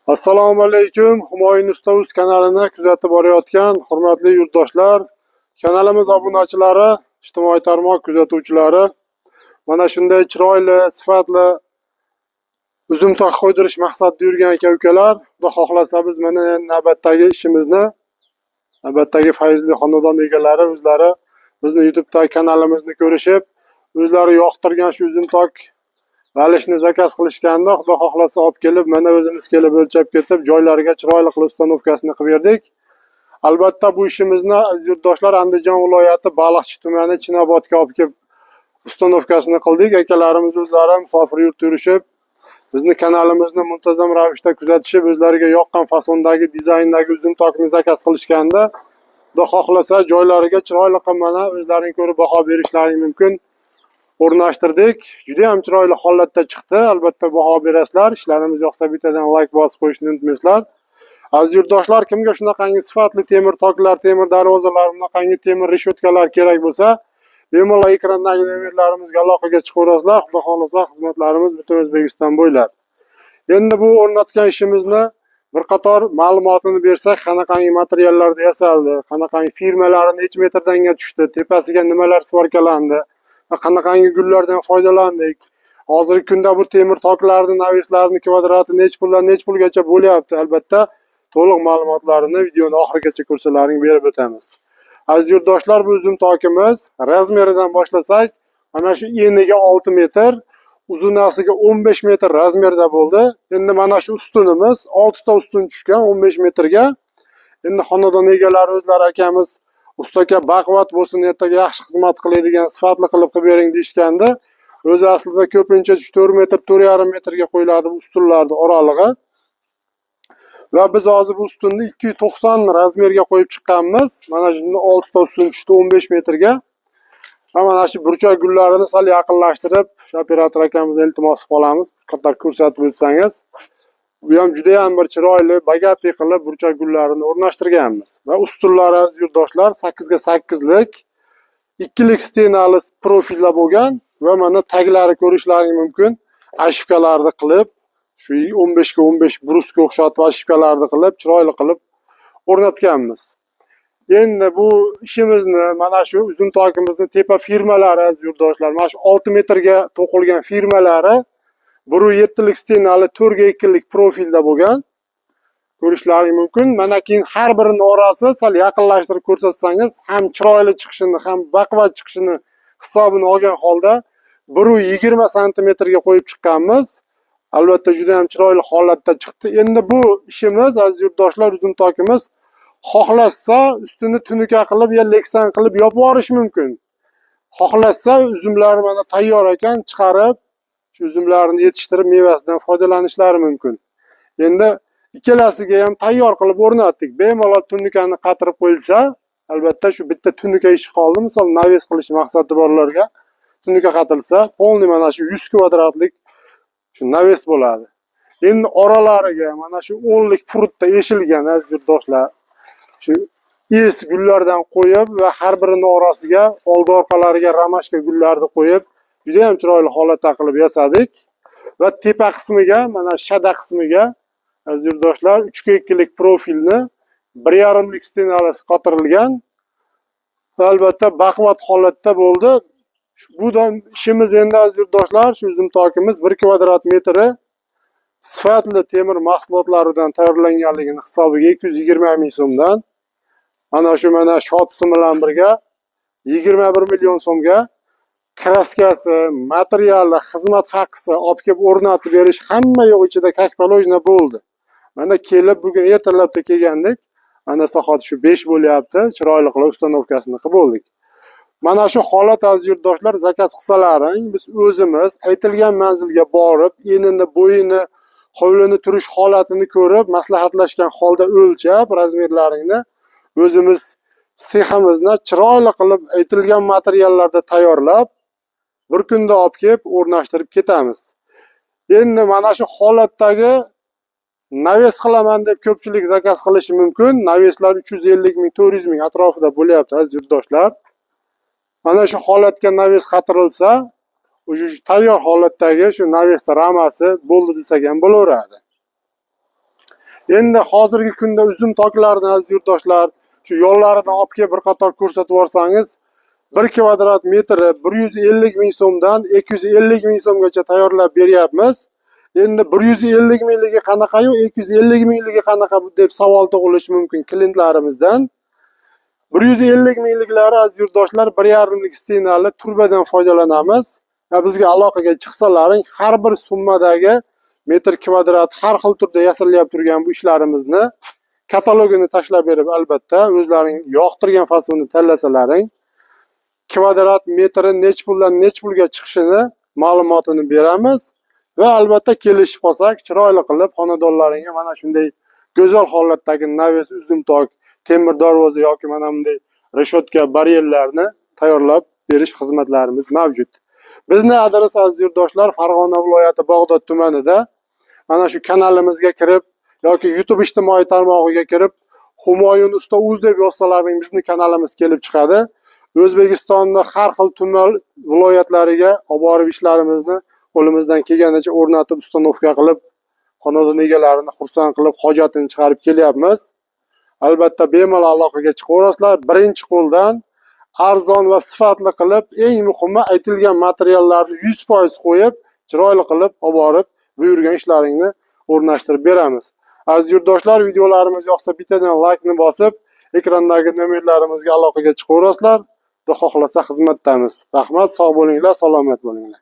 Assalomu alaykum, Humoyun Usta Uz kanalini kuzatib borayotgan hurmatli yurtdoshlar, kanalimiz obunachilari, ijtimoiy tarmoq kuzatuvchilari, mana shunday chiroyli, sifatli uzum tok qo'ydirish maqsadida yurgan aka ukalar, Xudo xohlasa biz mana navbatdagi ishimizni, navbatdagi fayzli xonadon egalari o'zlari bizni YouTube'dagi kanalimizni ko'rishib, o'zlari yoqtirgan shu uzum tok valishni zakaz qilishganda, Xudo xohlasa olib kelib, mana o'zimiz kelib o'lchab ketib, joylariga chiroyli qilib ustanovkasini qilib berdik. Albatta bu ishimizni aziz yurtdoshlar Andijon viloyati Baliqchi tumani Chinobodga olib kelib ustanovkasini qildik. Akalarimiz o'zlari musofir yurt yurishib, bizni kanalimizni muntazam ravishda kuzatishib, o'zlariga yoqqan fasondagi, dizayndagi uzum tokni zakaz qilishganda, Xudo xohlasa joylariga chiroyli qilib mana o'zlaring ko'rib baho berishlaring mumkin. O'rnashtirdik. Juda ham chiroyli holatda chiqdi. Albatta baho berasizlar. Ishlarimiz yoqsa bittadan like bosib qo'yishni unutmaysizlar. Aziz yurtdoshlar, kimga shunaqangi sifatli temir toklar, temir darvozalar, bunaqangi temir reshotkalar kerak bo'lsa, bemalol ekrandagi nomerlarimizga aloqaga chiqaverasizlar. Xudo xohlasa xizmatlarimiz butun O'zbekiston bo'ylab. Endi bu o'rnatgan ishimizni bir qator ma'lumotini bersak, qanaqangi materiallarda yasaldi, qanaqangi firmalari necha metrdanga tushdi, tepasiga nimalar svarkalandi, qanaqangi gullardan foydalandik. Hozirgi kunda bu temir toklarni, navislarni kvadrati necha puldan necha pulgacha bo'lyapti. Albatta to'liq ma'lumotlarini videoni oxirigacha ko'rsalaring berib o'tamiz. Aziz yurtdoshlar, bu uzum tokimiz razmeridan boshlasak, mana shu eniga 6 metr, uzunasiga 15 metr razmerda bo'ldi. Endi mana shu ustunimiz 6 ta ustun tushgan 15 metrga. Endi xonadon egalari o'zlari akamiz ustaga baquvvat bo'lsin, ertaga yaxshi xizmat qiladigan, sifatli qilib qilib bering deyishganda, o'zi aslida ko'pincha 4 metr, 4,5 metrga qo'yiladi bu ustunlarning oralig'i. Va biz hozir bu ustunni 290 razmerga qo'yib chiqqanmiz. Mana shunda 6 ta ustun tushdi 15 metrga. Va mana shu burchak gullarini sal yaqinlashtirib, shu operator akamizga iltimos qilib qolamiz, qator ko'rsatib o'tsangiz. Bu ham juda ham bir chiroyli, bagati qilib burchak gullarini o'rnashtirganmiz. Va ustunlari aziz yurtdoshlar 8 ga 8lik, 2lik stenali profillar bo'lgan va mana taglari ko'rishlaring mumkin. Ashifkalarni qilib, shu 15 ga 15 brusga o'xshatib ashifkalarni qilib, chiroyli qilib o'rnatganmiz. Endi bu ishimizni mana shu uzum tokimizni tepa firmalari aziz yurtdoshlar, mana shu 6 metrga to'qilgan firmalari 1,7lik stenali 4 ga 2lik profilda bo'lgan. Ko'rishlaring mumkin. Mana keyin har birini orasi sal yaqinlashtirib ko'rsatsangiz, ham chiroyli chiqishini, ham baquvvat chiqishini hisobini olgan holda 1,20 santimetrga qo'yib chiqqanmiz. Albatta juda ham chiroyli holatda chiqdi. Endi bu ishimiz aziz yurtdoshlar, uzum tokimiz xohlasa ustini tunuka qilib yo leksan qilib yopib yuborish mumkin. Xohlasa uzumlar mana tayyor ekan, chiqarib shu uzumlarni yetishtirib mevasidan foydalanishlari mumkin. Endi ikkalasiga ham tayyor qilib o'rnatdik. Bemalol tunukani qatirib qo'yilsa, albatta shu bitta tunuka ishi qoldi. Misol naves qilish maqsadi borlarga tunuka qatilsa, polni mana shu 100 kvadratlik shu naves bo'ladi. Endi oralariga mana shu 10lik furtda eshilgan aziz yurtdoshlar, shu es gullardan qo'yib va har birini orasiga, oldi orqalariga romashka gullarni qo'yib, juda ham chiroyli holatda qilib yasadik. Va tepa qismiga, mana shada qismiga aziz yurtdoshlar 3 ga 2lik profilni 1,5lik stenalasi qotirilgan. Va albatta baquvvat holatda bo'ldi. Bu ishimiz endi aziz yurtdoshlar, shu uzum tokimiz 1 kvadrat metri sifatli temir mahsulotlaridan tayyorlanganligini hisobiga 220 ming so'mdan, mana shu mana shotisi bilan birga 21 million so'mga kraskasi, materiali, xizmat haqisi olib kelib o'rnatib berish hamma yo'q ichida как положено bo'ldi. Mana kelib bugun ertalabda kelgandik. Mana soat shu 5 bo'lyapti. Chiroyli qilib ustanovkasini qilib bo'ldik. Mana shu holat aziz yurtdoshlar, zakaz qilsalaring, biz o'zimiz aytilgan manzilga borib, enini, bo'yini, hovlini turish holatini ko'rib, maslahatlashgan holda o'lchab razmerlaringni o'zimiz seximizni chiroyli qilib aytilgan materiallarda tayyorlab, bir kunda olib kelib o'rnashtirib ketamiz. Endi mana shu holatdagi naves qilaman deb ko'pchilik zakaz qilishi mumkin. Naveslar 350 ming, 400 ming atrofida bo'lyapti aziz yurtdoshlar. Mana shu holatga naves qatirilsa, o'sha tayyor holatdagi shu navesda ramasi bo'ldi desak ham bo'laveradi. Endi hozirgi kunda uzum toklarni, aziz yurtdoshlar, shu yo'llaridan olib kelib bir qator ko'rsatib yuborsangiz, 1 kvadrat metri 150 ming so'mdan 250 ming so'mgacha tayyorlab beryapmiz. Endi 150 mingligi qanaqa-yu, 250 mingligi qanaqa deb savol tug'ilishi mumkin klientlarimizdan. 150 mingliklari, aziz yurtdoshlar, 1,5lik stenali turbadan foydalanamiz. Va bizga aloqaga chiqsalaring, har bir summadagi metr kvadrat har xil turda yasalyapti turgan bu ishlarimizni katalogini tashlab berib, albatta o'zlaring yoqtirgan faslini tanlasalaring, kvadrat metri nech puldan nech pulga chiqishini ma'lumotini beramiz va albatta kelishib qolsak, chiroyli qilib xonadonlaringga mana shunday go'zal holatdagi naves, uzumtok, temir darvoza yoki mana bunday reshotka, baryerlarni tayyorlab berish xizmatlarimiz mavjud. Bizni adres, aziz yurtdoshlar, Farg'ona viloyati Bag'dod tumanida. Mana shu kanalimizga kirib yoki YouTube ijtimoiy tarmog'iga kirib Humoyun usta uz deb yozsalaring, bizni kanalimiz kelib chiqadi. O'zbekistonni har xil tuman viloyatlariga olib borib ishlarimizni qo'limizdan kelganicha o'rnatib, установка qilib, xonadon egalarini xursand qilib, hojatini chiqarib kelyapmiz. Albatta bemalol aloqaga chiqaverasizlar. Birinchi qo'ldan arzon va sifatli qilib, eng muhimi aytilgan materiallarni 100% qo'yib, chiroyli qilib olib borib, buyurgan ishlaringni o'rnashtirib beramiz. Aziz yurtdoshlar, videolarimiz yoqsa bittadan laykni bosib, ekrandagi nomerlarimizga aloqaga chiqaverasizlar. Xudo xohlasa xizmatdamiz. Rahmat, sog' bo'linglar, salomat bo'linglar.